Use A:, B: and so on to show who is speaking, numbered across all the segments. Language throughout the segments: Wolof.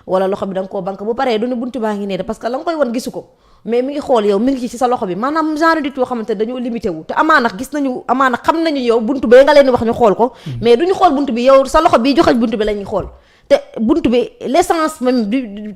A: wala loxo bi da nga koo banque bu paree du ne buntu baa ngi nee de parce que la nga koy wan gisu ko mais mi ngi xool yow mi ngi ci sa loxo bi maanaam genre nit yoo xamante ne dañoo limité wu te amaana xam nañu yow buntu bee nga leen di wax ñu xool ko mais duñu xool buntu bi yow sa loxo bi joxe buntu bi la ñuy xool te buntu bi l'essence même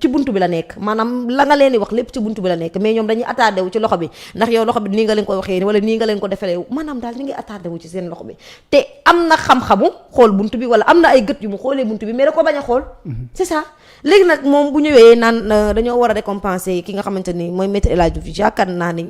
A: ci buntu bi la nekk maanaam la nga leen di wax lépp ci buntu bi la nekk mais ñoom dañuy attardé wu ci loxo bi ndax yow loxo bi nii nga leen ko waxee wala nii nga leen ko defalee maanaam daal ñu ngi attardé wu ci seen loxo bi te am na xam-xamu xool buntu bi wala am na ay gët yu mu xoolee buntu bi mais da ko bañ a xool c'est ça léegi nag moom bu ñëwee naan dañoo war a récompenser ki nga xamante ni mooy maître El Hadji Diouf yaakaar naa ni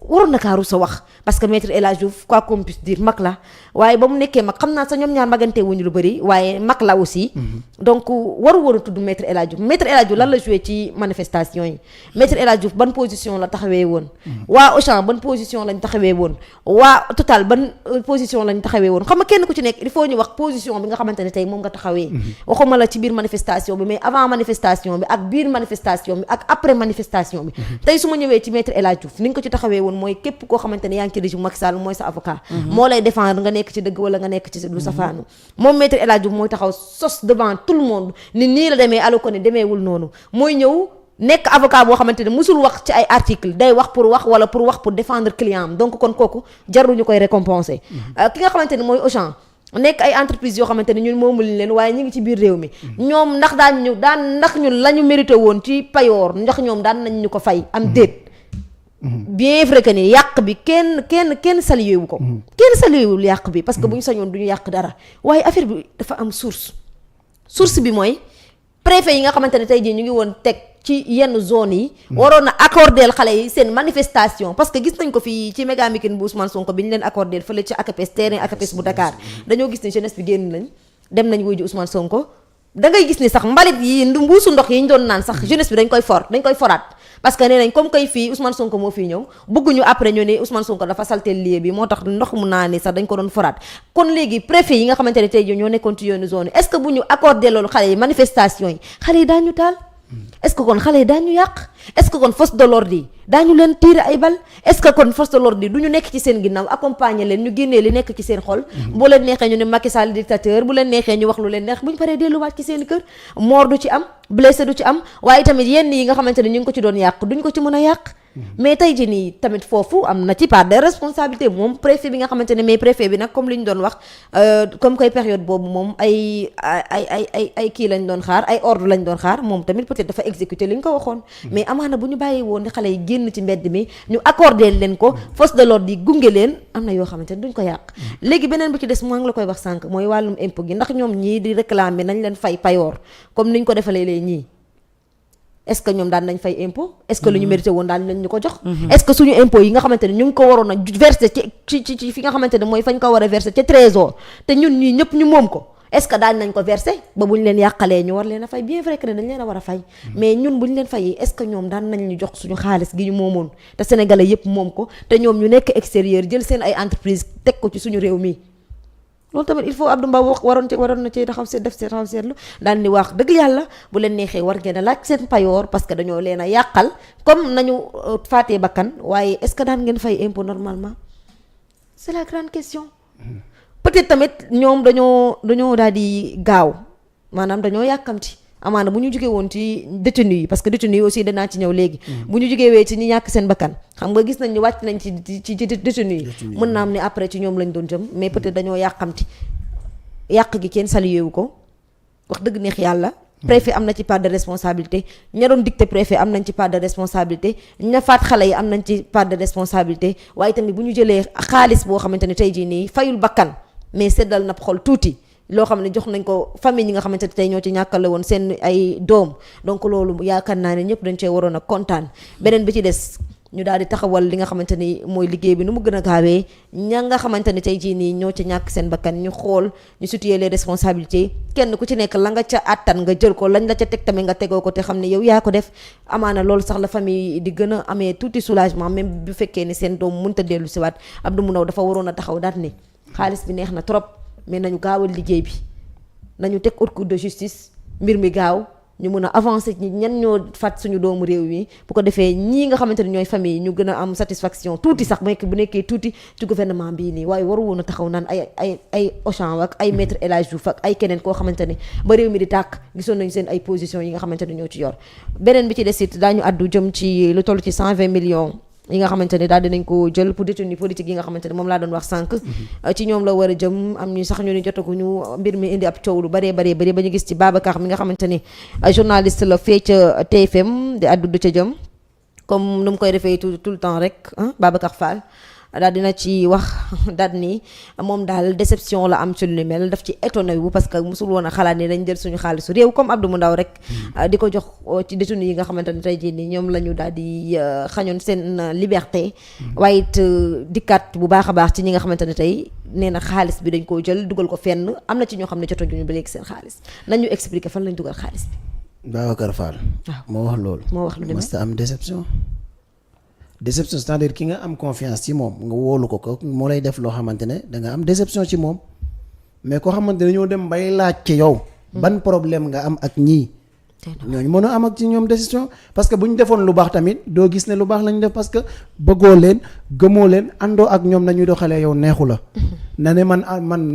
A: waroon na kaaru sa wax parce que maître El Hadji Diouf quoi qu'on puisse dire mag la waaye ba mu nekkee mag xam naa sa ñoom ñaar magante wuñu lu bëri waaye mag la aussi donc war a tudd maître El Hadji Diouf maître El Hadji Diouf lan la joué ci manifestation yi maître El Hadji Diouf ban position la taxawee woon waa Auchan ban position lañ taxawee woon waa Total ban position lañ taxawee woon xam nga kenn ku ci nekk il faut ñu wax position bi nga xamante ne tey moom nga taxawee waxuma la ci biir manifestation bi mais avant manifestation bi ak biir manifestation bi ak après manifestation bi tey su ma ñëwee ci maître El Hadji Diouf ni nga ko ci taxawee woon mooy képp koo xamante ne yaa ngi ci régime Macky Sall mooy sa avocat moo lay défendre nga nekk ci dëgg wala nga nekk ci lu safaanu moom maître El Hadji Diouf mooy taxaw sos devant tout le monde ni nii la demee alors que ne demeewul noonu mooy ñëw nekk avocat boo xamante ne musul wax ci ay article day wax pour wax wala pour wax pour défendre client am donc kon kooku jaruñu koy récompenser ki nga xamante ne mooy Auchan nekk ay entreprise yoo xamante ne ñun moomuluñ leen waaye ñu ngi ci biir réew mi ñoom ndax ndax ñun la ñu mérité woon ci payoor ndax ñoom daan nañ ñu ko fay am déet bien vrai que ni yàq bi kenn salué wu ko kenn salué wul yàq bi parce que bu ñu sañoon du ñu yàq dara waaye affaire bi dafa am source bi mooy préfet yi nga xamante ne tey jii ñu ngi woon teg ci yenn zone yi waroon na accordeel xale yi seen manifestation parce que gis nañ ko fii ci méga meeting bu Ousmane Sonko bi ñu leen accordeel fële ci ACAPES terrain ACAPES bu Dakar dañoo gis ni jeunesse bi génn nañ dem nañ wuy ji Ousmane Sonko da ngay gis ni sax mbalit yi mbuusu ndox yi ñu doon naan sax jeunesse bi dañ koy foraat parce que nee nañ comme kay fii Ousmane Sonko moo fii ñëw bëgguñu après ñu ne Ousmane Sonko dafa salteel lieu bi moo tax ndox mu naa ne sax dañ ko doon foraat kon léegi préfet yi nga xamante ne tey jii ñoo nekkoon ci yoonu zone yi est-ce que bu ñu accordé loolu xale yi manifestation yi xale yi daañu taal est-ce que kon xale yi daañu yàq est-ce que kon force de l'ordre yi daañu leen tirer ay bal est-ce que kon force de l'ordre yi du ñu nekk ci seen ginnaaw accompagner leen ñu génnee li nekk ci seen xol bu leen neexee ñu ne Macky Sall dictateur bu leen neexee ñu wax lu leen neex bu ñu paree delluwaat ci seen kër mort du ci am blessé du ci am waaye tamit yenn yi nga xamante ne ñu ngi ko ci doon yàq duñ ko ci mën a yàq mais tey jii nii tamit foofu am na ci part de responsabilité moom préfet bi nga xamante ne mais préfet bi nag comme li ñu doon wax comme koy période boobu moom ay kii lañ doon xaar ay ordre lañ doon xaar moom tamit peut-être dafa exécuter li ñu ko waxoon mais amaana bu ñu bàyyi woon di xale yi génn ci mbedd mi ñu accordé leen ko force de l'ordre yi gunge leen am na yoo xamante ne duñ ko yàq léegi beneen bu ci des maa ngi la koy wax sànq mooy wàllum impôt gi ndax ñoom ñii di réclamer nañ leen fay payoor comme niñ ko defalee lee ñii est-ce que ñoom daan nañ fay impôt est-ce que lu ñu mérité woon daan nañ ñu ko jox est-ce que suñu impôt yi nga xamante ne ñu ngi ko waroon a verser ci fi nga xamante ne mooy fañ ko war a verser ca trésor te ñun ñii ñëpp ñu moom ko est-ce que daan nañ ko verser ba buñ leen yàqalee ñu war leen a fay bien vrai que ne dañ leen a war a fay mais ñun buñ leen fayee est-ce que ñoom daan nañ ñu jox suñu xaalis gi ñu moomoon te sénégalais yëpp moom ko te ñoom ñu nekk extérieur jël seen ay entreprise teg ko ci suñu réew mi loolu tamit il faut Abdou Mbow wax waroon na ci taxaw seetlu daal ni wax dëgg yàlla bu leen neexee war ngeen a laaj seen payoor parce que dañoo leen a yàqal comme nañu faatee bakkan waaye est-ce que daan ngeen fay impôt normalement c'est la grande question peut-être tamit ñoom dañoo daal di gaaw maanaam dañoo yàkkamti amaana bu ñu jógee woon ci détenu yi parce que détenu yi aussi danaa ci ñëw léegi bu ñu jógee wee ci ñi ñàkk seen bakkan xam nga gis nañ ni wàcc nañ ci détenu yi mën naa am ni après ci ñoom lañ doon jëm mais peut-être dañoo yàqamti yàq gi kenn salué wu ko wax dëgg neex yàlla préfet am na ci part de responsabilité ña doon dicté préfet am nañ ci part de responsabilité ña faat xale yi am nañ ci part de responsabilité waaye tamit bu ñu jëlee xaalis boo xamante ne tey jii nii fayul bakkan mais seddal na xol tuuti loo xam ne jox nañ ko famille yi nga xamante ne tey ñoo ci ñàkkale woon seen ay doom donc loolu yaakaar naa ne ñëpp dañ cee waroon a kontaan beneen bi ci des ñu daal di taxawal li nga xamante ni mooy liggéey bi nu mu gën a gaawee ña nga xamante ne tey jii nii ñoo ci ñàkk seen bakkan ñu xool ñu situer les responsabilités kenn ku ci nekk la nga ca àttan nga jël ko lañ la ca teg tamit nga tegoo ko te xam ne yow yaa ko def amaana loolu sax la famille di gën a amee tuuti soulagement même bu fekkee ni seen doom mënut a dellu si waat Abdou Mbow dafa waroon a taxaw daal ni xaalis bi neex na trop mais nañu gaawal liggéey bi nañu teg haute cour de justice mbir mi gaaw ñu mun a avancer ñi ñan ñoo fàtt suñu doomu réew mi bu ko defee ñii nga xamante ne ñooy famille ñu gën a am satisfaction tuuti sax bu nekkee tuuti ci gouvernement bii nii waaye waru woon a taxaw naan ay Auchan ak ay maître El Hadji Diouf ak ay keneen koo xamante ne ba réew mi di tàkk gisoon nañu seen ay position yi nga xamante ne ñoo ci yor beneen bi ci des it daañu addu jëm ci lu toll ci 120 millions yi nga xamante ne daal dinañ ko jël pour détenu politique yi nga xamante ne moom laa doon wax sànq ci ñoom la war a jëm am ñu sax ñu ni jotaguñu mbir mi indi ab coow lu baree ba ñu gis ci Babacar mi nga xamante ni journaliste la fee ca TFM di addu ca jëm comme nu mu koy defee tout le temps rek Babacar Fall daal dina ci wax daal ni moom daal déception la am ci lu mel daf ci étonné wu parce que musul woon a xalaat ni dañ jël suñu xaalisu réew comme Abdou mu ndaw rek di ko jox ci détenu yi nga xamante ne tey jii nii ñoom la ñu daal di xañoon seen liberté waaye it dikkaat bu baax a baax ci ñi nga xamante ne tey nee na xaalis bi dañ koo jël dugal ko fenn am na ci ñoo xam ne jotoon ñu ba léegi seen xaalis nañu expliquer fan lañ dugal xaalis bi.
B: Babacar Fall.
A: waaw
B: moo wax loolu.
A: moo wax lu demee
B: masta am déception c'est-à-dire ki nga am confiance ci moom nga wóolu ko moo lay def loo xamante ne da nga am déception ci moom mais koo xamante ne ñoo dem bay laaj ci yow. ban problème nga am ak ñii. ñooñu mën a am ak ci ñoom décision parce que bu ñu defoon lu baax tamit doo gis ne lu baax lañu def parce que bëggoo leen gëmoo leen àndoo ak ñoom nañuy doxalee yow neexu la. na ne man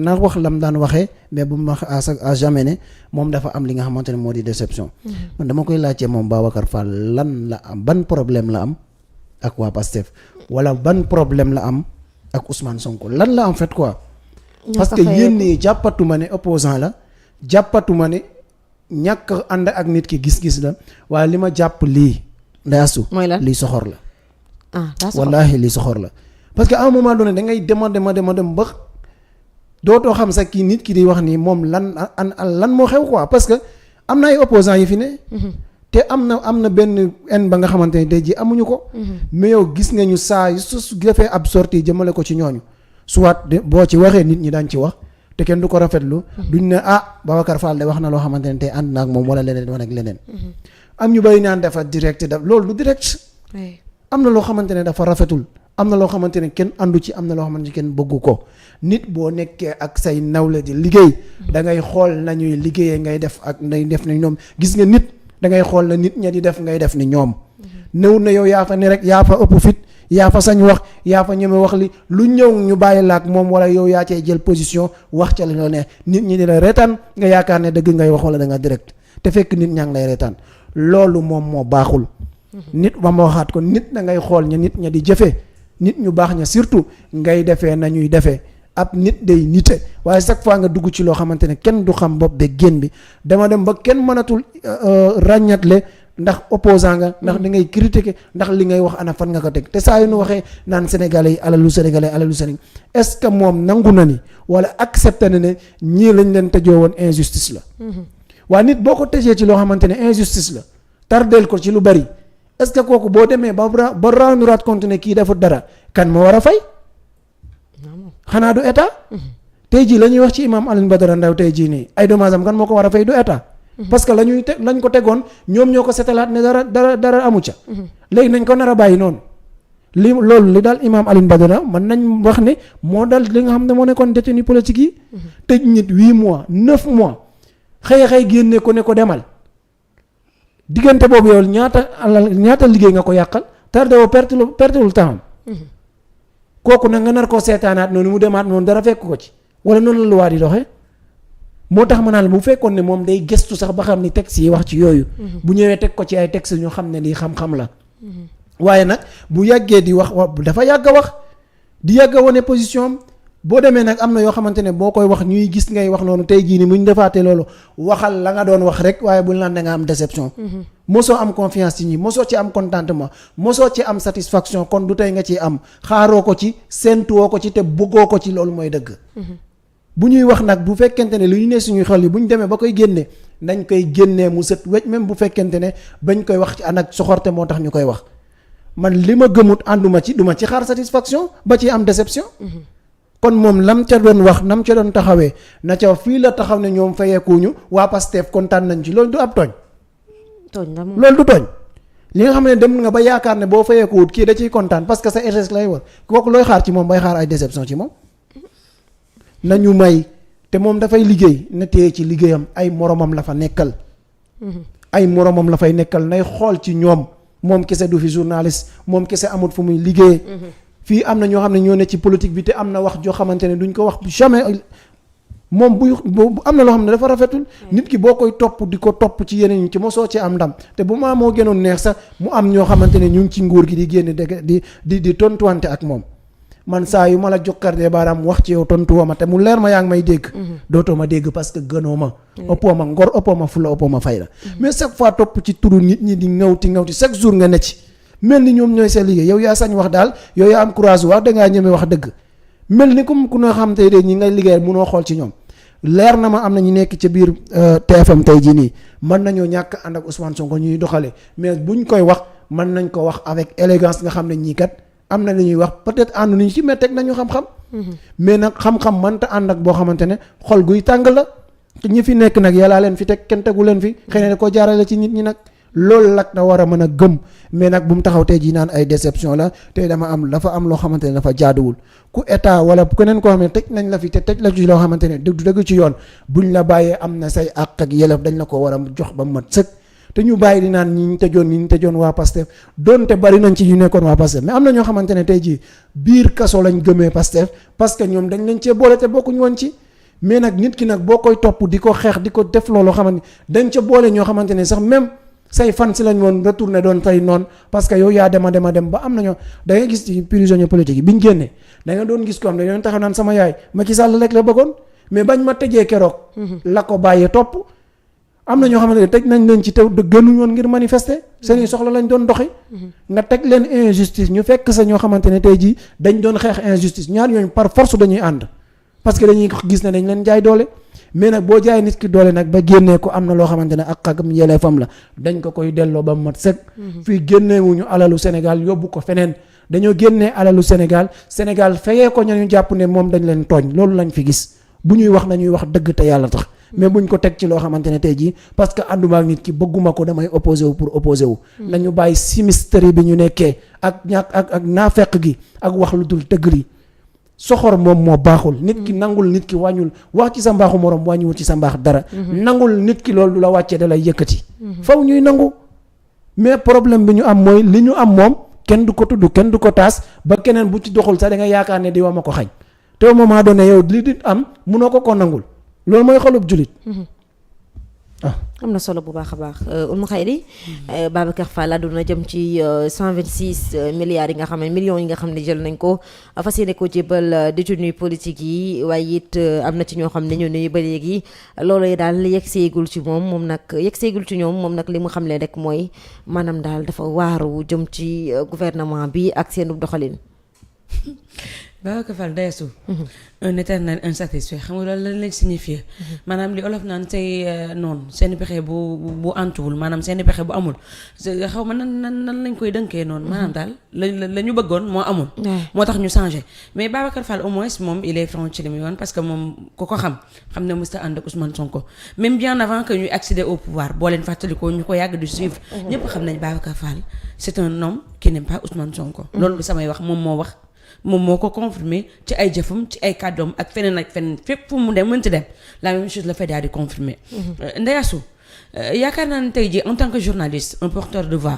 B: na wax lam daan waxee mais bu ma à jamais ne moom dafa am li nga xamante ne moo di déception. man dama koy laajte moom Babacar Fall lan la am ban problème la am. ak waa Pastef wala ban problème la am ak Ousmane Sonko lan la en fait quoi. parce que yéen ñii jàppatuma ne opposant la jàppatuma ne ñàkk ànd ak nit ki gis-gis la waaye li ma jàpp lii. ndeyaasu
A: mooy lan
B: lii soxor la.
A: daa soxor
B: wallaahi lii soxor la. parce que à un moment donné da ngay dem ba dootoo xam sax kii nit ki di wax nii moom lan moo xew quoi parce que am na ay opposants yi fi ne. te am na benn en ba nga xamante ne tey jii amuñu ko. mais yow gis nga ñu saa yu su defee ab sortie jëmale ko ci ñooñu. soit boo ci waxee nit ñi daañ ci wax te kenn du ko rafetlu. duñ ne Babacar Fall de wax na loo xamante ne tey ànd na ak moom wala leneen wala ak leneen. am ñu bari naan dafa direct loolu du direct. am na loo xamante ne dafa rafetul. am na loo xamante ne kenn àndu ci am na loo xamante ne kenn bëggu ko nit boo nekkee ak say nawle di liggéey. da ngay xool nañuy liggéeyee ngay def ak ngay def na ñoom gis nga nit. da ngay xool na nit ña di def ngay def ni ñoom. néew na yow yaa fa ni rek yaa fa ëpp fit yaa fa sañ wax yaa fa ñeme wax li lu ñëw ñu bàyyi la ak moom wala yow yaa cay jël position wax ca la loo ne nit ñi di la reetaan nga yaakaar ne dëgg ngay wax wala da nga direct te fekk nit ñaa ngi lay reetaan loolu moom moo baaxul. nit ba ma waxaat ko nit da ngay xool ña nit ña di jëfee nit ñu baax ña surtout ngay defee nañuy defee. ab nit day nite waaye chaque fois nga dugg ci loo xamante ne kenn du xam bopp be génn bi dama dem ba kenn mënatul ràññatle ndax opposant nga ndax da ngay critiquer ndax li ngay wax ana fan nga ko teg te saa yu nu waxee naan sénégalais yi alalu sénégalais est-ce que moom nangu na ni wala accepté na ne ñii lañ leen tëjoo woon injustice la. waaye nit boo ko tëjee ci loo xamante ne injustice la tardeel ko ci lu bari est-ce que kooku boo demee ba rendre compte ne kii defut dara kan ma war a fay. xanaa du état. tey jii la ñuy wax ci imam Alioune Badara Ndao tey jii nii ay dommages am kan moo ko war a fay du état. parce que lañ ko tegoon ñoom ñoo ko setalaat ne dara amu ca. léegi nañ ko nar a bàyyi noonu. loolu li daal imam Alioune Badara mën nañ wax ne moo dal li nga xam ne moo nekkoon détenu politique yi. tëj nit 8 mois 9 mois xëy génne ko ne ko demal diggante boobu yow ñaata liggéey nga ko yàqal tardé woo pertewul temps. kooku nag nga nar koo seetaanaat noonu mu demaat noonu dara fekk ko ci wala noonu la lu waa di doxee moo tax ma naan bu fekkoon ne moom day gëstu sax ba xam ni texte yi wax ci yooyu. bu ñëwee teg ko ci ay texte ñu xam ne lii xam-xam la. waaye nag bu yàggee di wax dafa yàgg a wax di yàgg a wane position boo demee nag am na yoo xamante ne boo koy wax ñuy gis ngay wax noonu tey jii ni bu ñu defaatee loolu waxal la nga doon wax rek waaye buñ laan da nga am déception. mosoo am confiance ci ñi mosoo ci am contentement mosoo ci am satisfaction kon du tey nga ci am xaaroo ko ci séentuwoo ko ci te bëggoo ko ci loolu mooy dëgg. bu ñuy wax nag bu fekkente ne lu ñu ne suñuy xel yi bu ñu demee ba koy génne nañ koy génnee mu set wecc même bu fekkente ne bañ koy wax ci ànd ak soxorte moo tax ñu koy wax man li ma gëmut ànduma ci duma ci xaar satisfaction ba ci am déception. kon moom lam ca doon wax nam ca doon taxawee na ca fii la taxaw ne ñoom fayeekuñu waa Pastef kontaan nañ ci loolu du ab tooñ. loolu du tooñ li nga xam ne dem nga ba yaakaar ne boo fayeekuwut kii da ciy kontaan parce que sa RS lay war kooku looy xaar ci moom bay xaar ay déception ci moom. nañu may te moom dafay liggéey na téye ci liggéeyam ay moromam la fa nekkal. ay moromam la fay nekkal nay xool ci ñoom moom kese du fi journaliste moom kese amut fu muy liggéey. fii am na ñoo xam ne ñoo ne ci politique bi te am na wax joo xamante ne duñ ko wax jamais moom bu am na loo xam ne dafa rafetul. nit ki boo koy topp di ko topp ci yeneen ñi ci mosoo ci am ndam te bu maa moo gënoon neex sax mu am ñoo xamante ne ñu ngi ci nguur gi di génn di tontuwante ak moom. man saa yu ma la jokkardee baaraam wax ci yow tontuwoo ma te mu leer ma yaa ngi may dégg. dootoo ma dégg parce que gënoo ma. ëppoo ma ngor ëppoo ma fula ëppoo ma fayda. mais chaque fois topp ci turu nit ñi di ngawti chaque jour nga ne ci. mel ni ñoom ñooy seen liggéey yow yaa sañ wax daal yow yaa am courage wax dangaa ñeme wax dëgg mel ni comme ku nga xam tey de ñi ngay liggéey munoo xool ci ñoom leer na ma am na ñu nekk ca biir TFM tey jii nii mën nañoo ñàkk ànd ak Ousmane Sonko ñuy doxalee mais buñ koy wax mën nañ ko wax avec élégance nga xam ne ñii kat am na li ñuy wax peut-être ànd nañu ci mais teg nañu xam-xam. mais nag xam-xam mënta ànd ak boo xamante ne xol guy tàng la te ñi fi nekk nag yàllaa leen fi teg kenn tegu leen fi xëy na koo jaarale ci nit ñi nag. loolu nag da war a mën a gëm mais nag bu mu taxaw tey jii naan ay déception la te dafa am loo xamante ne dafa jaaduwul ku état wala keneen koo xam ne tëj nañ la fi te tëj la ci loo xamante ne du dëgg ci yoon buñ la bàyyee am na say àq ak yelef dañ la ko war a jox ba mat sëkk te ñu bàyyi di naan ñi ñu tëjoon waa Pastef donte bari nañ ci ñu nekkoon waa Pastef mais am na ñoo xamante ne tey jii biir kaso lañ gëmee Pastef parce que ñoom dañ leen cee boole te bokkuñ woon ci mais nag nit ki nag boo koy topp di ko xeex di ko def loolu xamante dañ ca boole ñoo xamante ne sax même say fan si lañ woon retourné doon tey noonu parce que yow yaa dem ba am nañoo da ngay gis ci prisonnier politique yi bi ñu génnee da nga doon gis ko am da doon taxaw naan sama yaay Macky Sall rek la bëggoon mais bañ ma tëjee keroog. la ko bàyyee topp. am na ñoo xamante ne tëj nañ leen ci tew gënuñ woon ngir manifester seeni soxla lañ doon doxi nga teg leen injustice ñu fekk sa ñoo xamante ne tey jii dañ doon xeex injustice ñaar ñooñu par force dañuy ànd parce que dañuy gis ne dañ leen jaay doole. mais nag boo jaay nit ki doole nag ba génnee ko am na loo xamante ne ak xagam yelleefam la dañ ko koy delloo ba mat sëkk. fii génneewuñu alalu Sénégal yóbbu ko feneen dañoo génnee alalu Sénégal fayee ko ñu jàpp ne moom dañ leen tooñ loolu lañ fi gis bu ñuy wax nañuy wax dëgg te yàlla tax. mais buñ ko teg ci loo xamante ne tey jii parce que ànduma ak nit ki bëgguma ko damay opposé wu pour opposé wu. nañu bàyyi simistre bi ñu nekkee ak ñàkk ak naafeq gi ak wax lu dul dëgg li soxor moom moo baaxul nit ki nangul nit ki wàññul wax ci sa mbaaxu morom wàññiwul ci sa mbaax dara nangul nit ki loolu du la wàccee da lay yëkkati faw ñuy nangu mais problème bi ñu am mooy li ñu am moom kenn du ko tudd kenn du ko taas ba keneen bu ci doxul sax da nga yaakaar ne di wa ma ko xañ te au moment donné yow li di am munoo ko nangul loolu mooy xolub julit
A: am na solo bu baax a baax Oumou Khayri Babacar Fall àdduna jëm ci 126 milliards yi nga xam ne millions yi nga xam ne jël nañ ko fas yéene ko jébal détenu politique yi waaye it am na ci ñoo xam ne ñoo ne ba léegi loolu daal yegg seegul ci moom nag yegg seegul ci ñoom moom nag li mu xam ne rek mooy maanaam daal dafa waaru jëm ci gouvernement bi ak seenu doxalin.
C: Babacar Fall dayasu un éternel insatisfait xam nga loolu lan lañ signifié maanaam li olof naan say noonu seen pexe bu antuwul maanaam seen pexe bu amul xaw ma nan lañ koy dënkee noonu maanaam daal la ñu bëggoon moo amul moo tax ñu changé mais Babacar Fall au moins moom il est franc ci li muy woon parce que moom ku ko xam ne mësta ànd ak Ousmane Sonko même bien avant que ñuy accéder au pouvoir boo leen fàttalikoo ñu ko yàgg di suivre ñëpp xam nañ Babacar Fall c'est un homme qui n'aime pas Ousmane Sonko loolu du samay wax moom moo ko confirmé ci ay jëfam ci ay kàddoom ak feneen fépp fu mu dem mënti dem la même chose la fait daal di confirmer Ndeyasu yaakaar naa ne tey jii en tant que journaliste un porteur de voix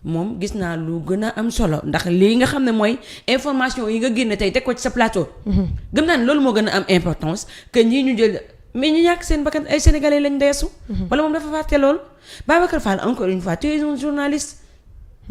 C: moom gis naa lu gën a am solo ndax lii nga xam ne mooy information yi nga génne tey teg ko ci sa plateau gëm naa ne loolu moo gën a am importance que ñii ñu jël mais ñu ñàkk seen bakkan ay sénégalais lañ Ndeyasu wala moom dafa fàtte loolu Babacar Fall encore une fois tu es un journaliste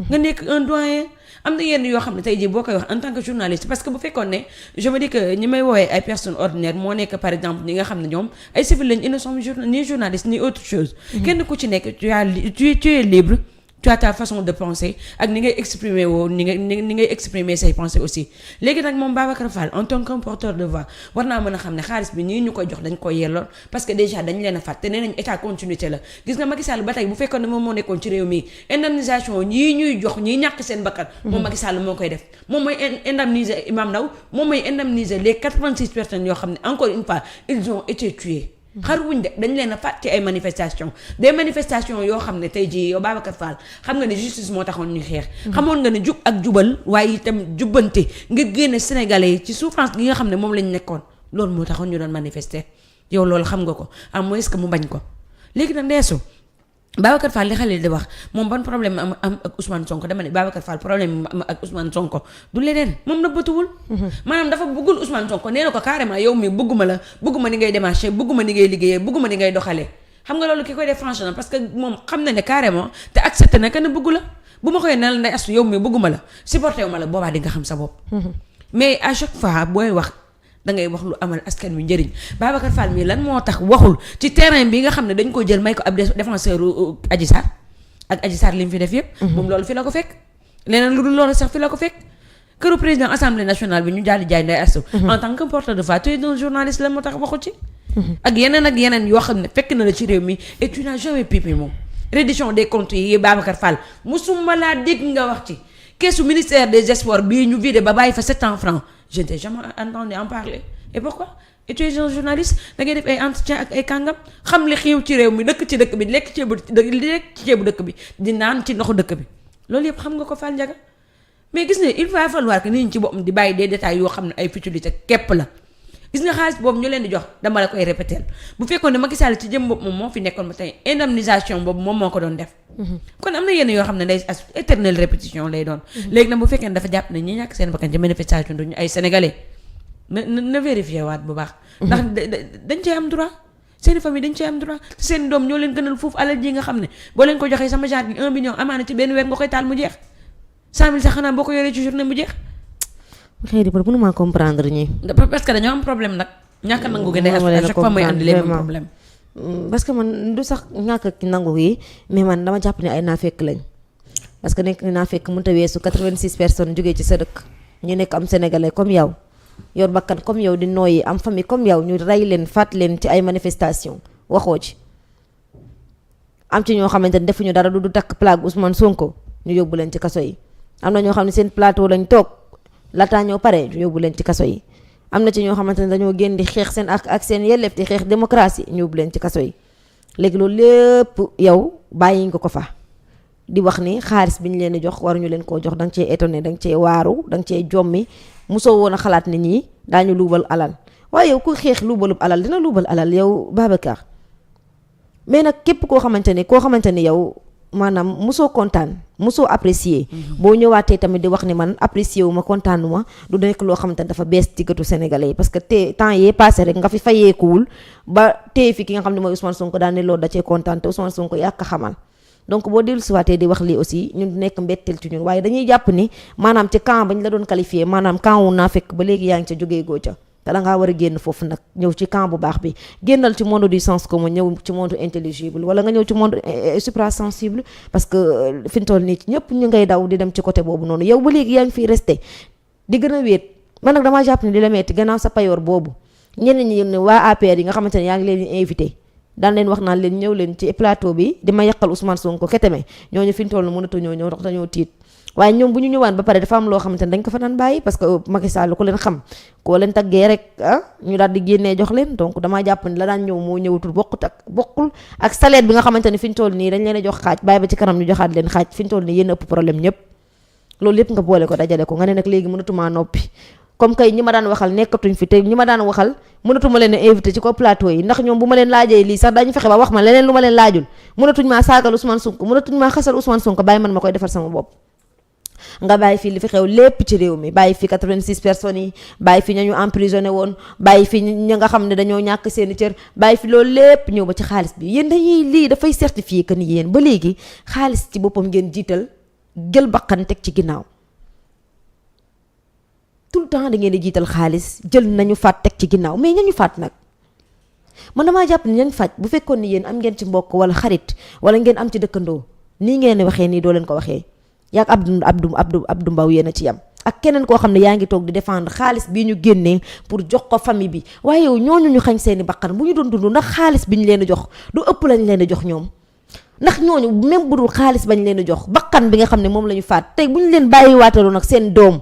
C: nga nekk un doyen am na yenn yoo xam ne tey jii boo koy wax en tant que journaliste parce que bu fekkoon ne je me dis que ñi may woowee ay personnes ordinaires moo nekk par exemple ñi nga xam ne ñoom ay civil lañ ils ne sont ni journalistes ni autre chose kenn ku ci nekk tu es libre tu as ta façon de penser ak ni ngay exprimer woo ni ngay exprimer say pensées aussi léegi nag moom Babacar Fall en tant que porteur de voix war naa mën a xam ne xaalis bi ñii ñu koy jox dañ koy yellool parce que déjà dañ leen a fàtte nee nañ état continuité la gis nga Macky Sall ba tey bu fekkoon ne moom moo nekkoon ci réew mi indemnisation ñii ñuy jox ñii ñàkk seen bakkan moom Macky Sall moo koy def moom mooy indemniser Imam Ndaw moom mooy indemniser les 86 personnes yoo xam ne encore une fois ils ont été tués xaruwuñ de dañ leen a fàtt ci ay manifestations des manifestations yoo xam ne tey jii yow Babacar Fall xam nga ne justice moo taxoon ñu xeex xamoon nga ne jub ak jubal waaye itam jubbante ngir génne sénégalais yi ci souffrance gi nga xam ne moom lañ nekkoon loolu moo taxoon ñu doon manifester yow loolu xam nga ko à moins que mu bañ ko léegi nag Ndeyasu Babacar Fall li xale di wax moom ban problème am ak Ousmane Sonko dama ne Babacar Fall problème am ak Ousmane Sonko du leneen moom na bëtuwul maanaam dafa bëggul Ousmane Sonko nee na ko carrément yow mi bëgguma la bëgguma ni ngay démarché bëgguma ni ngay liggéeyee bëgguma ni ngay doxalee xam nga loolu ki koy def franchement parce que moom xam na ne carrément te accepté na que ne bëggu la bu ma koy ne la nday astu yow mi bëgguma la supporté wu ma la boobaa di nga xam sa bopp mais à chaque fois booy wax da ngay wax lu amal askan wi njëriñ Babacar Fall mii lan moo tax waxul ci terrain bi nga xam ne dañ ko jël may ko ab défenseur Adji Sarr ak Adji Sarr li mu fi def yëpp moom loolu fi la ko fekk leneen lu dul loolu sax fi la ko fekk këru président assemblée nationale bi ñu daal di jaay nday astu en tant que porteur de voix tu es un journaliste lan moo tax waxu ci ak yeneen yoo xam ne fekk na la ci réew mi et tu n'as jamais pipé moom reddition des comptes yi Babacar Fall musuma laa dégg nga wax ci keesu ministère des sports bii ñu vidé ba bàyyi fa 700 francs je ne t'ai jamais entendu en parler et pourquoi et tu es un journaliste da ngay def ay entretien ak ay kàngam xam li xew ci réew mi dëkk ci dëkk bi lekk ceebu dëkk bi di naan ci ndoxu dëkk bi loolu yëpp xam nga ko Fall Ndiaga mais gis nga il va falloir que nit ñi ci boppam di bàyyi des détails yoo xam ne ay futilité képp la gis nga xaalis boobu ñu leen di jox dama la koy répéter bu fekkoon ne Macky Sall ci jëm bopp moom moo fi nekkoon ba tey indemnisation boobu moom moo ko doon def kon am na yenn yoo xam ne day éternelle répétition lay doon léegi nag bu fekkee ne dafa jàpp ne ñi ñàkk seen bakkan ci manifestation duñu ay sénégalais na vérifier waat bu baax ndax dañ cee am droit seen famille dañ cee am droit seen doom ñoo leen gënal foofu alal ji nga xam ne boo leen ko joxee sama genre bi 1 million amaana ci benn weer nga koy taal mu jeex 100 000 sax xanaa boo ko yoree ci journée mu jeex
A: xëy na mënuma comprendre ñi
C: parce que dañoo am problème nag ñàkk nangu gi day à chaque fois mooy andi les mêmes problème
A: parce que man du sax ñàkk ki nangu yi mais man dama jàpp ne ay naafekk lañ parce que nekk naafekk mënut a weesu 86 personnes jógee ci sa dëkk ñu nekk am sénégalais comme yow yor bakkan comme yow di nooyi am famille comme yow ñu rey leen faat leen ci ay manifestation waxoo ci am ci ñoo xamante ne defuñu dara du takk plaque Ousmane Sonko ñu yóbbu leen ci kaso yi am na ñoo xam ne seen plateau lañ toog laataa ñoo pare ñu yóbbu leen ci kaso yi am na ci ñoo xamante ne dañoo génn di xeex seen ak seen yelleef di xeex démocratie ñu yóbbu leen ci kaso yi léegi loolu lépp yow bàyyi nga ko fa di wax ni xaalis bi ñu leen di jox waruñu leen koo jox da nga cee étonné da nga cee waaru da nga cee jommi mosoo woon a xalaat ne ñii daañu luubal alal waaye yow ku xeex luubalub alal dina luubal alal yow Babacar mais nag képp koo xamante ni yow maanaam mosoo kontaan mosoo apprécier boo ñëwaatee tamit di wax ni man apprécier wu ma kontaanu ma du nekk loo xamante ni dafa bees ci gëtu sénégalais yi parce que temps yee passé rek nga fi fayeekuwul ba téye fi ki nga xam ne mooy Ousmane Sonko daan ne loolu da cee kontaan te Ousmane Sonko yàq a xamal donc boo dellu siwaatee di wax lii aussi ñun nekk mbetteel ci ñun waaye dañuy jàpp ni maanaam ci camp bañ la doon qualifié maanaam camp wu naa fekk ba léegi yaa ngi ca jógee goo ca te da ngaa war a génn foofu nag ñëw ci camp bu baax bi génnal ci monde du sens commun ñëw ci monde intelligible wala nga ñëw ci monde suprasensible parce que fi mu toll nii ñëpp ñu ngay daw di dem ci côté boobu noonu yow ba léegi yaa ngi fiy resté di gën a wéet man nag damaa jàpp ne di la metti gannaaw sa payoor boobu ñeneen ñi ne waa APR yi nga xamante ne yaa ngi leen di invité daan leen wax naan leen ñëw leen ci plateau bi di ma yàqal Ousmane Sonko keteme ñooñu fi mu toll mënatu ñoo ñëw ndax dañoo tiit waaye ñoom bu ñu ñëwaan ba pare dafa am loo xamante ne dañ ko fa daan bàyyi parce que Macky Sall ku leen xam koo leen taggee rek ñu daal di génnee jox leen donc damaa jàpp ni la daan ñëw moo ñëwatul bokkul ak salaire bi nga xamante ne fi ñu toll nii dañ leen a jox xaaj bàyyi ba ci kanam ñu joxaat leen xaaj fi ñu toll nii yéen ëpp problème ñëpp loolu yëpp nga boole ko dajale ko nga ne nag léegi mënatumaa noppi comme kay ñi ma daan waxal nekkatuñ fi te ñi ma daan waxal mënatuma leen a invité ci ko plateau yi ndax ñoom bu ma leen laajee lii sax dañu fexe ba wax ma leneen lu ma leen laajul mënatuñ maa saagal Ousmane Sonko mënatuñ maa xasal Ousmane Sonko bàyyi man ma koy defar sama bopp nga bàyyi fii li fi xew lépp ci réew mi bàyyi fi 86 personnes yi bàyyi fi ñañu emprisonné woon bàyyi fi ñi nga xam ne dañoo ñàkk seeni cër bàyyi fi loolu lépp ñëw ba ci xaalis bi yéen dañuy lii dafay certifié que ni yéen ba léegi xaalis ci boppam ngeen jiital jël bakkan teg ci ginnaaw tout le temps da ngeen di jiital xaalis jël nañu faat teg ci ginnaaw mais ñañu faat nag man damaa jàpp ni ñañ faj bu fekkoon ni yéen am ngeen ci mbokk wala xarit wala ngeen am ci dëkkandoo nii ngeen waxee nii doo leen ko waxee yaag Abdou Mbow yéen a ci yam ak keneen koo xam ne yaa ngi toog di défendre xaalis bii ñu génnee pour jox ko famille bi waaye yow ñooñu ñu xañ seeni bakkan bu ñu doon dund ndax xaalis bi ñu leen di jox du ëpp lañ leen di jox ñoom ndax ñooñu même bu dul xaalis bañ leen di jox bakkan bi nga xam ne moom la ñu faat tey bu ñu leen bàyyi waataloon ak seen doom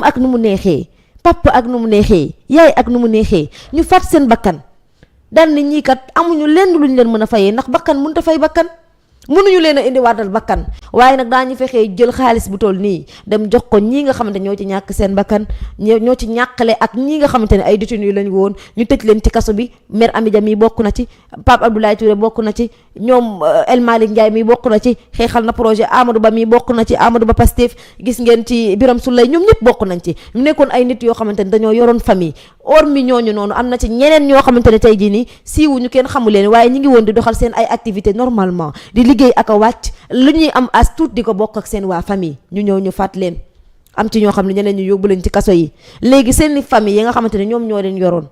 A: ak nu mu neexee papa ak nu mu neexee yaay ak nu mu neexee ñu faat seen bakkan daan ni ñii kat amuñu lenn luñ leen mën a fayee ndax bakkan mënut a fay bakkan mënuñu leen a indiwaatal bakkan waaye nag daañu fexee jël xaalis bu toll nii dem jox ko ñii nga xamante ñoo ci ñàkk seen bakkan ñoo ci ñàkkale ak ñii nga xamante ne ay détenus lañu woon ñu tëj leen ci kaso bi mère Amy Dia mi bokk na ci Pape Abdoulaye Touré bokk na ci ñoom El Malick Ndiaye mi bokk na ci xeexal na projet Amadou Ba mi bokk na ci Amadou Ba Pastef gis ngeen ci Birame Souleye ñoom ñëpp bokk nañ ci ñu nekkoon ay nit yoo xamante ne dañoo yoroon famille hormis ñooñu noonu am na ci ñeneen ñoo xamante ne tey jii nii siiwuñu kenn xamu leen waaye ñi ngi woon di doxal seen ay activité normalement di liggéey ak a wàcc lu ñuy am as tuut di ko bokk ak seen waa famille ñu ñëw ñu fàtt leen am ci ñoo xam ne ñeneen ñu yóbbu leen ci kaso yi léegi seen famille yi nga xamante ne ñoom ñoo leen yoroon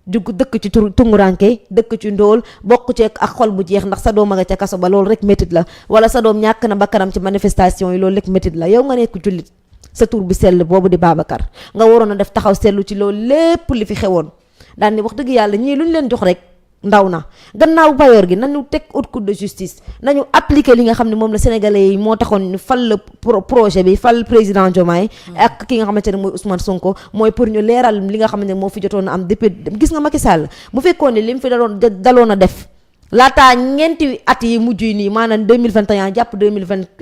A: dugg dëkk ci tunguranke dëkk ci ndóol bokk ci ak xol bu jeex ndax sa doom a nga ca kaso ba loolu rek métit la wala sa doom ñàkk na bakkanam ci manifestation yi loolu rek métit la yow nga nekk jullit sa tur bi sell boobu di Babacar nga waroon a def taxaw seetlu ci loolu lépp li fi xewoon daal ni wax dëgg yàlla ñii lu ñu leen jox rek ndaw na gannaaw bayoor gi nañu teg haute cour de justice nañu appliquer li nga xam ne moom la sénégalais yi moo taxoon ñu fal le projet bi fal président Diomaye ak ki nga xamante ne mooy Ousmane Sonko mooy pour ñu leeral li nga xamante ne moo fi jotoon a am depuis gis nga Macky Sall bu fekkoon ne li mu fi daloon a def laataa ñeenti at yi mujj yi nii maanaam 2021 jàpp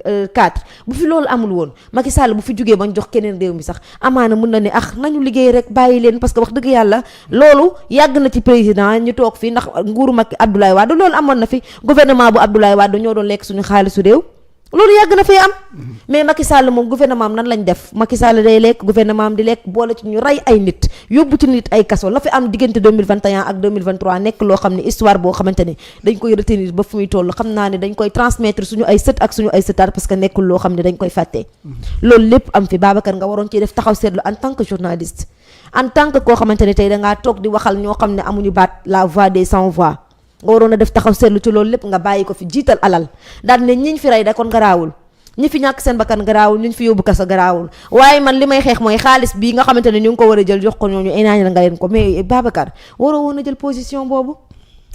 A: 2024 bu fi loolu amul woon Macky Sall bu fi jugee bañ jox keneen réew mi sax amaana mun na ne nañu liggéey rek bàyyi leen parce que wax dëgg yàlla loolu yàgg na ci président ñu toog fi ndax nguuru Macky Abdoulaye Wade loolu amoon na fi gouvernement bu Abdoulaye Wade ñoo doon lekk suñu xaalisu réew loolu yàgg na fee am mais Macky Sall moom gouvernement am nan lañ def Macky Sall day lekk gouvernement am di lekk boole ci ñu rey ay nit yóbbu ci nit ay kaso la fi am diggante 2021 ak 2023 nekk loo xam ne histoire boo xamante ne dañ koy retenir ba fu muy toll xam naa ne dañ koy transmettre suñu ay sët ak suñu ay sëtaat parce que nekkul loo xam ne dañ koy fàtte loolu lépp am fi Babacar nga waroon ci def taxaw seetlu en tant que journaliste en tant que koo xamante ne tey dangaa toog di waxal ñoo xam ne amuñu baat la voix des sans voix nga waroon a def taxaw seetlu ci loolu lépp nga bàyyi ko fi jiital alal daal ne ñiñ fi rey da kon garaawul ñi fi ñàkk seen bakkan garaawul ñi fi yóbbu kaso garaawul waaye man li may xeex mooy xaalis bii nga xamante ne ñu ngi ko war a jël jox ko ñooñu énaañ la nga leen ko mais Babacar waroo woon a jël position boobu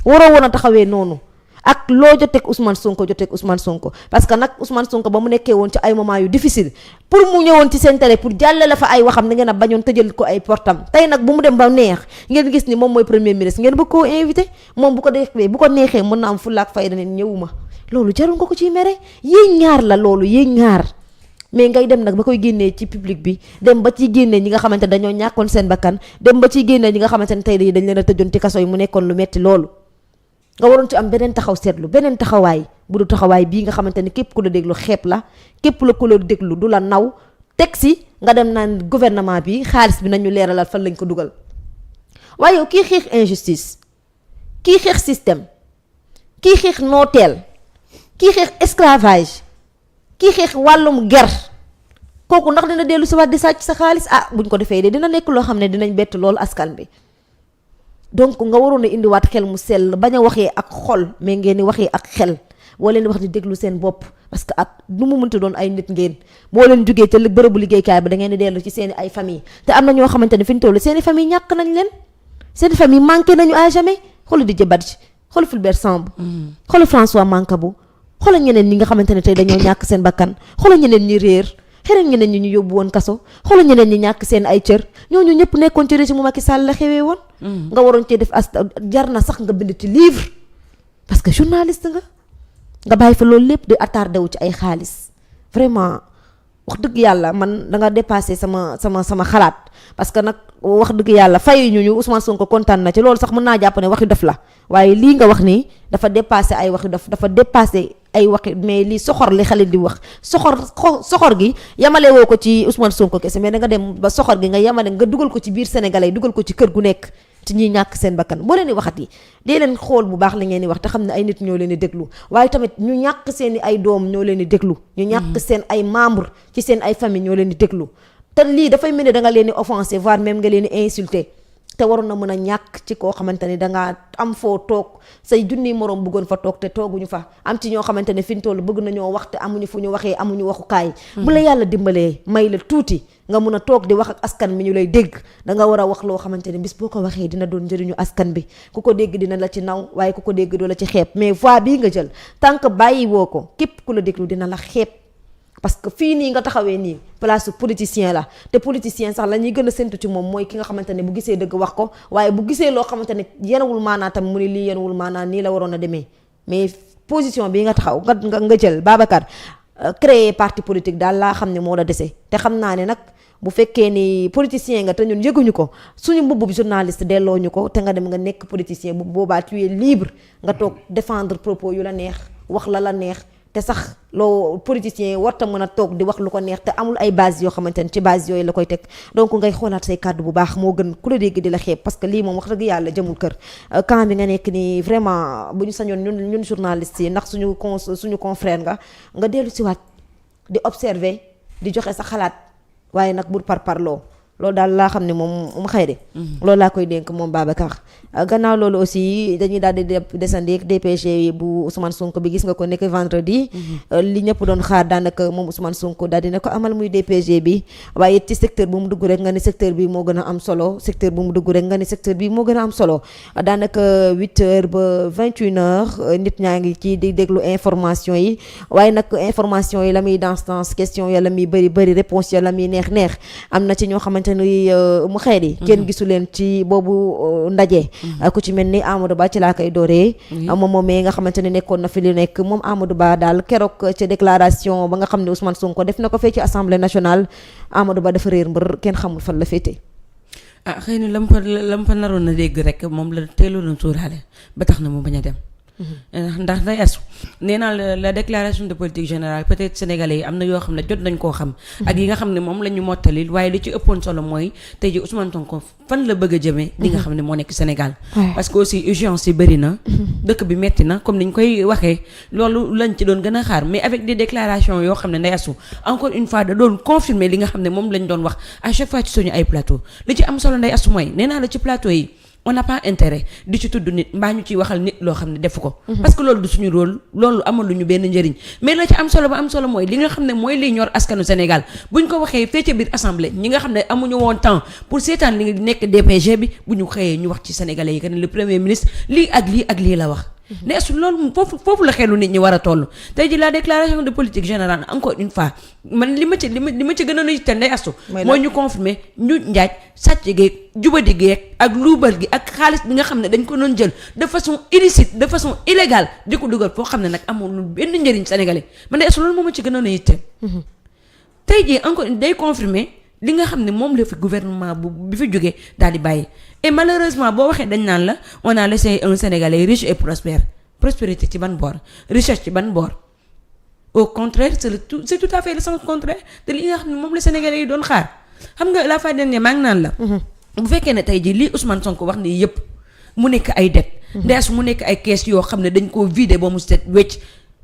A: waroo woon a taxawee noonu ak loo joteeg Ousmane Sonko parce que nag Ousmane Sonko ba mu nekkee woon ci ay moment yu difficile pour mu ñëwoon ci seen télé pour jàllale fa ay waxam na ngeen a bañoon tëjal ko ay portam tey nag bu mu dem ba neex ngeen gis ni moom mooy premier ministre ngeen bëgg koo invité moom bu ko neexee mën na am fulla ak fayda ne ñëwuma loolu jarul nga ko ciy mere yéen ñaar la loolu yéen ñaar mais ngay dem nag ba koy génnee ci public bi dem ba ciy génnee ñi nga xamante ne dañoo ñàkkoon seen bakkan dem ba ciy génnee ñi nga xamante ne tey dañ leen a tëjoon ci kaso yi mu nekkoon lu metti loolu nga waroon ci am beneen taxaw seetlu beneen taxawaay bu du taxawaay bii nga xamante ne képp ku la déglu xeeb la képp la ku la déglu du la naw teg si nga dem naan gouvernement bi xaalis bi nañu leeralal fan lañ ko dugal waaye yow kii xeex injustice kii xeex système kii xeex nooteel kii xeex esclavage kii xeex wàllum ger kooku ndax dina dellu si waat di sàcc sa xaalis buñ ko defee de dina nekk loo xam ne dinañ bett loolu askan bi donc nga waroon a indiwaat xel mu sell bañ a waxee ak xol mais ngeen di waxee ak xel boo leen di wax di déglu seen bopp parce que ak nu mu mënti doon ay nit ngeen boo leen jógee ca bërëbu liggéeykaay ba da ngeen di dellu ci seen i ay famille te am na ñoo xamante ne fi ñu toll seen i famille ñàkk nañ leen seen i famille manqué nañu à jamais xoolu Didier Badji xoolu Fulbert Sambou xoolu François Mancabou xoolal ñeneen ñi nga xamante ne tey dañoo ñàkk seen bakkan xoolal ñeneen ñi réer xëy ñeneen ñi ñu yóbbu woon kaso xoolal ñeneen ñi ñàkk seen ay cër ñooñu ñëpp nekkoon ci régime Macky Sall la xewee woon. nga waroon cee def jar na sax nga bind ci livre parce que journaliste nga bàyyi fa loolu lépp di attardé wu ci ay xaalis vraiment wax dëgg yàlla man da nga dépassé sama xalaat parce que nag wax dëgg yàlla fay ñu Ousmane Sonko kontaan na ci loolu sax mën naa jàpp ne waxi dof la waaye lii nga wax nii dafa dépassé ay waxi dof dafa dépassé ay waxi mais lii soxor li xale di wax soxor gi yamale woo ko ci Ousmane Sonko kese mais da nga dem ba soxor gi nga yamale nga dugal ko ci biir Sénégalais dugal ko ci kër gu nekk ci ñiy ñàkk seen bakkan boo leen di waxati dee leen xool bu baax la ngeen di wax te xam ne ay nit ñoo leen di déglu waaye tamit ñu ñàkk seen i ay doom ñoo leen di déglu ñu ñàkk seen ay membre ci seen ay famille ñoo leen di déglu te lii dafay mel ni da nga leen di offensé voire même nga leen di insulté te waroon na mën a ñàkk ci koo xamante ne dangaa am foo toog say junniy moroom bëggoon fa toog te tooguñu fa am ci ñoo xamante ne fi ñu toll bëgg nañoo wax te amuñu fu ñu waxee amuñu waxukaay bu la yàlla dimbalee may la tuuti nga mun a toog di wax ak askan mi ñu lay dégg da nga war a wax loo xamante ne bis boo ko waxee dina doon njëriñu askan bi ku ko dégg dina la ci naw waaye ku ko dégg doo la ci xeeb mais voix bii nga jël tant que bàyyi woo ko képp ku la déglu dina la xeeb parce que fii nii nga taxawee nii place politicien la te politicien sax la ñuy gën a séntu ci moom mooy ki nga xamante ne bu gisee dëgg wax ko waaye bu gisee loo xamante ne yenewul maanaa tam mu ne lii yenewul maanaa nii la waroon a demee mais position bii nga taxaw nga jël Babacar créer parti politique daal laa xam ne moo la dese te xam naa ne nag bu fekkee ni politicien nga te ñun yëguñu ko suñu mbubbub journaliste delloo ñu ko te nga dem nga nekk politicien bu boobaa tu es libre nga toog défendre propos yu la neex wax la neex te sax loo politicien warta mën a toog di wax lu ko neex te amul ay base yoo xamante ne ci base yooyu la koy teg donc ngay xoolaat say kàddu bu baax moo gën ku la dégg di la xeeb parce que lii moom wax dëgg yàlla jëmul kër camp bi nga nekk nii vraiment bu ñu sañoon ñun journalistes yi ndax suñu confrère nga dellu si waat di observer di joxe sa xalaat waaye nag bul parloo loolu daal laa xam ne moom mu xëy de loolu laa koy dénk moom Babacar gannaaw loolu aussi dañuy daal di desandi DPG bu Ousmane Sonko bi gis nga ko nekk vendredi li ñëpp doon xaar daanaka moom Ousmane Sonko daal dina ko amal muy DPG bi waaye ci secteur bu mu dugg rek nga ni secteur bi moo gën a am solo secteur bu mu dugg rek nga ni secteur bi moo gën a am solo daanaka 8h ba 21h nit ñaa ngi ci di déglu information yi waaye nag information yi la muy dans question ya la muy bëri réponse ya la muy neex am na ci ñoo xamante ni mu xeet yi kenn gisu leen ci boobu ndaje ku ci mel ni Amadou Ba ci laa koy dooree moom moomee nga xamante ne nekkoon na fi li nekk moom Amadou Ba daal keroog ci déclaration ba nga xam ne Ousmane Sonko def na ko fee ci assemblée nationale Amadou Ba dafa réer mbër kenn xamul fan la féete
C: xëy na lam fa naroon na dégg rek moom la teeloon suuraale ba tax na mu bañ a dem ndax day asu nee naa la déclaration de politique générale peut-être sénégalais yi am na yoo xam ne jot nañ koo xam ak yi nga xam ne moom la ñu mottalil waaye li ci ëppoon solo mooy tey ji Ousmane Sonko fan la bëgg a jëmee li nga xam ne moo nekk Sénégal parce que aussi urgence yi bëri na dëkk bi metti na comme ni ñu koy waxee loolu lañ ci doon gën a xaar mais avec des déclarations yoo xam ne nday asu encore une fois da doon confirmer li nga xam ne moom lañ doon wax à chaque fois ci suñu ay plateau li ci am solo nday asu mooy nee naa la ci plateau yi on n'a pas intérêt di ci tudd nit mbaa ñu ciy waxal nit loo xam ne defu ko parce que loolu du suñu rôle loolu amaluñu benn njëriñ mais la ci am solo ba am solo mooy li nga xam ne mooy liy ñor askanu Sénégal buñ ko waxee fee ca biir assemblée ñi nga xam ne amuñu woon temps pour seetaan li nga nekk DPG bi bu ñu xëyee ñu wax ci sénégalais yi que ne le premier ministre lii ak lii la wax ne su loolu foofu la xelu nit ñi war a toll tey ji la déclaration de politique générale encore une fois man li ma ci gën a yitteel nday astu mooy ñu confirmer ñu njaaj sàcc geeg jubadi geeg ak luubal gi ak xaalis bi nga xam ne dañ ko doon jël de façon illicite de façon illégale di ko dugal foo xam ne nag amul benn njëriñ sénégalais man nday astu loolu moo ma ci gën a yitteel tey ji encore day confirmer li nga xam ne moom la fi gouvernement bi fi jógee daal di bàyyi et malheureusement boo waxee dañ naan la on a laissé un Sénégalais riche et prospère prospérité ci ban boor richesse ci ban boor au contraire c'est tout à fait le sens contraire te li nga xam ne moom la Sénégalais yi doon xaar xam nga la fois dernière maa ngi naan la bu fekkee ne tey jii lii Ousmane Sonko wax nii yëpp mu nekk ay det ndees mu nekk ay kees yoo xam ne dañ koo vider ba mu set wecc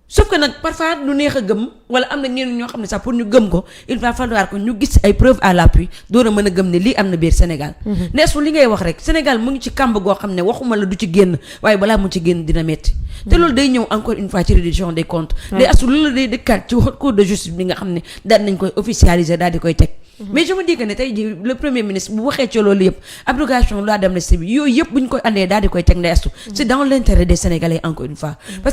C: sauf que nag parfois du neex a gëm wala am na ñeneen ñoo xam ne sax pour ñu gëm ko il va falloir que ñu gis ay preuves à l'appui door a mën a gëm ne lii am na biir Sénégal neesu li ngay wax rek Sénégal mu ngi ci kàmb goo xam ne waxuma la du ci génn waaye balaa mu ci génn dina metti te loolu day ñëw encore une fois ci reddition des comptes day asu loolu la day dëkkaat ci haute cour de justice bi nga xam ne daal nañ koy officialiser daal di koy teg mais je me dis que ne tey ji le premier ministre bu waxee ci loolu yëpp abrogation loi d'amnistie bi yooyu yëpp bu ñu koy andee daal di koy teg ndey astu c'est dans l'intérêt des Sénégalais encore une fois parce que